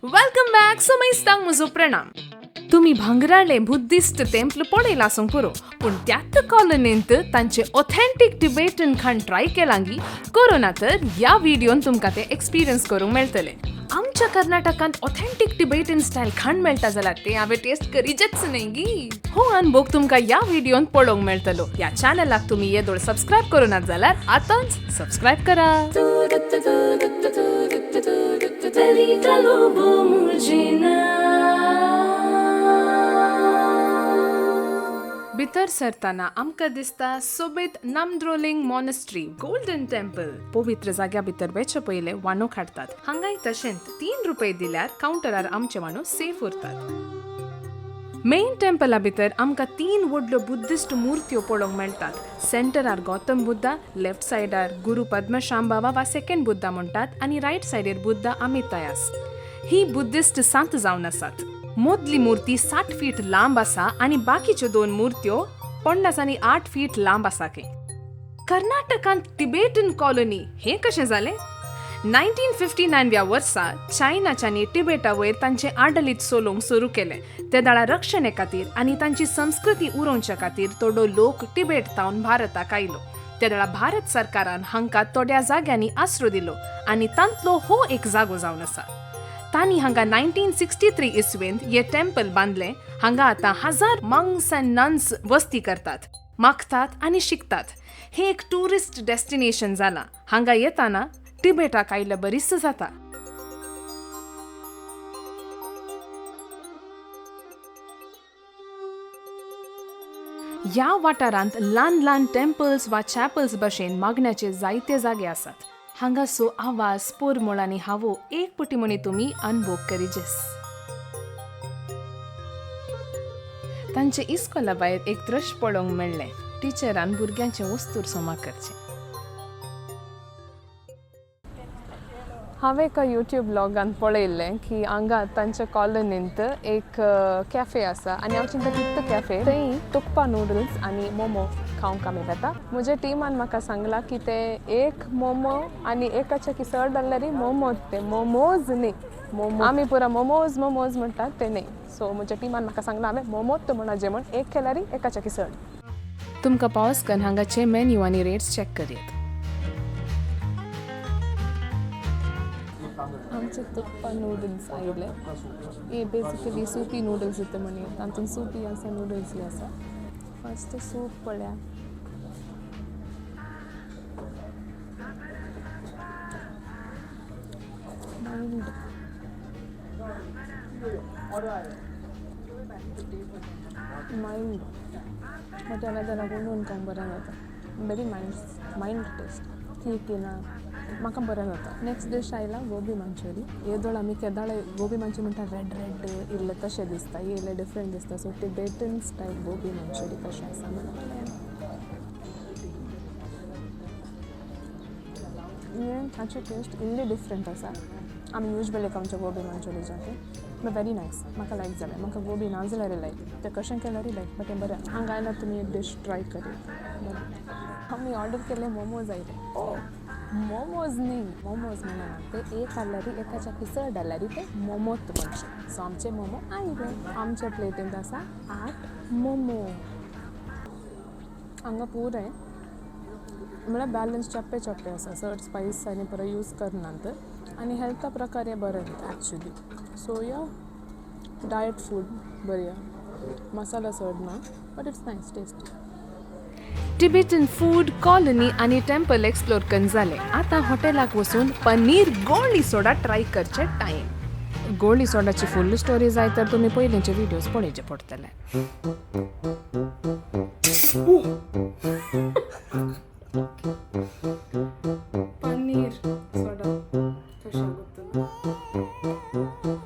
Welcome back. समेस्तांक म्हजो प्रणाम. तुमी भांगराळे बुद्धिस्ट टेम्पल पळयला आसूंक पुरो, पूण त्याच कॉलनींत तांचे ऑथेंटीक टिबेटन खाण ट्राय केलांगी करूं तर ह्या व्हिडियोन तुमकां ते एक्सपिरियन्स करूंक मेळटले. आमच्या कर्नाटकांत ऑथेंटीक टिबेटन स्टायल खाण मेळटा जाल्यार ते हांवें टेस्ट करीचेच न्हय गी. हो अनुभव तुमकां ह्या व्हिडियोन पळोवंक मेळटलो. ह्या चॅनलाक तुमी येदोळ सबस्क्रायब करूं नात जाल्यार आतांच सबस्क्रायब करा. भितर सरतना आमकां दिसता सोबीत नामद्रोलिंग मॉनेस्ट्री, गोल्डन टेम्पल. पवित्र जाग्या भितर वचचे पयले वानो काडटात. हांगाय तशेंच 3 रुपये दिल्यार कावंटरार आमचे वानो सेफ उरतात. मेन टेम्पला भितर आमकां तीन व्हडल्यो बुद्धिस्ट मुर्त्यो पळोवंक मेळटात. सेंटरार गौतम बुद्धा, लेफ्ट सायडार गुरु पद्मशांबावा वा सेकंड बुद्धा म्हणटात आनी रायट सायडीर बुद्धा अमितायास. ही बुद्धिस्ट संत जावन आसात. मदली मूर्ती 60 फीट लांब आसा आनी बाकीच्यो दोन मूर्त्यो 50 आनी 8 फीट लांब आसा. खंय कर्नाटकांत टिबेटन कॉलनी, हें कशें जालें? 1959 ह्या वर्सा चायनाच्यांनी टिबेटा वयर तांचें आडलीत चलोवंक सुरू केलें. ते दाळा रक्षणे खातीर आनी तांची संस्कृती उरोवच्या खातीर थोडो लोक टिबेट तावन भारताक आयलो. ते वेळा भारत सरकारान हांकां थोड्या जाग्यांनी आसरो दिलो आनी तांतलो हो एक जागो जावन आसा. तांणी हांगा 1963 इसवेंत हे टेम्पल बांदलें. हांगा आतां हजार मंक्स अँड नन्स वस्ती करतात, मागतात आनी शिकतात. हे एक ट्युरिस्ट डेस्टिनेशन जालां. हांगा येताना टिबेटाक आयिल्ले बरीच जाता. ह्या वाठारांत ल्हान ल्हान टेम्पल्स वा चॅपल्स भशेन मागण्याचे जायते जागे आसात. हांगासो आवाज, पोरमोळ आनी हावो एक पटी म्हणी तुमी अनुभव करिजेस. तांचे इस्कोला भायर एक दृश्य पळोवंक मेळ्ळें. टिचरान भुरग्यांचें वस्तूर सोमा करचें. हांवें एका युट्यूब ब्लॉगान पळयल्लें की हांगा तांच्या कॉलनींत एक कॅफे आसा आनी हांव चिंता कितें कॅफे. थंय तुकपा नुडल्स आनी मोमो खावंक आमी वता. म्हज्या टिमान म्हाका सांगलां की ते एक मोमो आनी एकाच्या की चड जाल्यार मोमो, ते मोमोज न्ही. मोमो आमी पुरा मोमोज मोमोज म्हणटात, ते न्ही. सो म्हज्या टिमान म्हाका सांगलां हांवें मोमोत म्हणा म्हण एक केल्यार एकाच्या की चड. तुमकां पॉज करून हांगाचे मेन्यू आनी रेट्स चॅक करयेत. आमचे तुप्पा नूडल्स आयले. हे बेसिकली सुपी नूडल्स येता म्हणी. तातूंत सुपी आसा, नूडल्सूय आसा. फर्स्ट सूप पळया. मायल्ड मायल्ड, बट तेन्ना तेन्ना गुंडून खावंक बरें जाता. Very mild mild taste. ठीक ना, म्हाका बरें जाता. नेक्स्ट डीश आयला गोबी मंचुरी. येदोळ आमी केदाळे गोबी मंचुरी म्हणटा, रेड रेड इल्लें तशें दिसता. हे इल्लें डिफरंट दिसता. So Tibetan style gobi manchurian कशें आसा म्हणून पळया. हें हाची टेस्ट इल्ली डिफरंट आसा आमी युजली खावच्या गोबी मंचुरिजाची, बट वेरी नायस. म्हाका लायक जालें. म्हाका गोबी ना जाल्यार लायक, तें कशें केल्यारूय लायक, बट हें बरें. हांगा आयल्यार तुमी एक डीश ट्राय करी. बरें. आमी ऑर्डर केल्ले मोमोज आयले. मोमोज न्ही, मोमोज म्हणना ते. एक हाडल्यार एकाच्या चड हाडल्यार ते मोमोत म्हणचे. सो आमचे मोमो आयले. आमच्या प्लेटींत आसा आठ मोमो. हांगा पुरें म्हळ्यार बॅलन्स, चप्पे चप्पे आसा. चड स्पायस आनी परत यूज करनात आनी हेल्था प्रकार हें बरें एक्चुली. सो या, डायट फूड बरी आहा. मसाला चड ना, but it's nice, tasty. Tibetan food colony आनी टेम्पल एक्सप्लोर करून जालें. आतां हॉटेलाक वचून पनीर गोळी सोडा ट्राय करचे टायम. गोळी सोडाची फुल स्टोरी जाय तर तुमी पयलींचे व्हिडियोज पळोवचे पडटले. पनीर सोडा.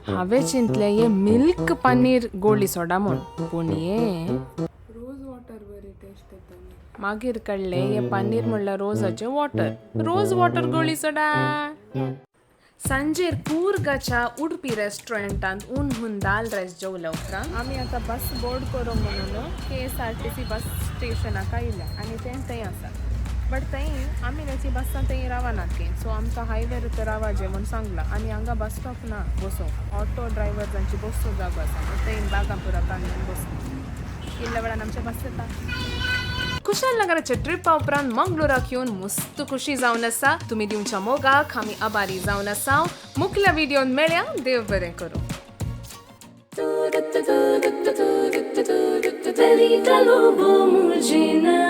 हांवें चिंतलें हे मिल्क पनीर गोळी सोडा म्हूण, पूण हे रोज वॉटर बरी टेस्ट येता. मागीर कळ्ळें, हे पनीर म्हणल्यार रोजाचें वॉटर. रोज वॉटर गोळी सोडा. सांजेर कूर्गाच्या उडपी रेस्टॉरंटांत हुन हुन दाल रायस जेवल्या उपरांत आमी आतां बस बोर्ड करूंक म्हणून केएसआरटीसी बस स्टेशनाक आयल्या आनी तें थंय आसा. बट थंय आमी नेची बसां थंय रावनात की, सो आमकां हायवेर तर रावाजे म्हूण सांगलां. आनी हांगा बस स्टॉप ना बसोंक, ऑटो ड्रायव्हर जांची बसचो जागो आसा, थंय बागां पुरा काडून बसलो. इल्ल्या वेळान आमचें बस येता. कुशालनगराच्या ट्रिपा उपरांत मंगळूराक येवन मस्त खुशी जावन आसा. तुमी दिवच्या मोगाक आमी आभारी जावन आसा. मुखल्या व्हिडियोन मेळ्या. देव बरें करूं. Pelita lobo mujina.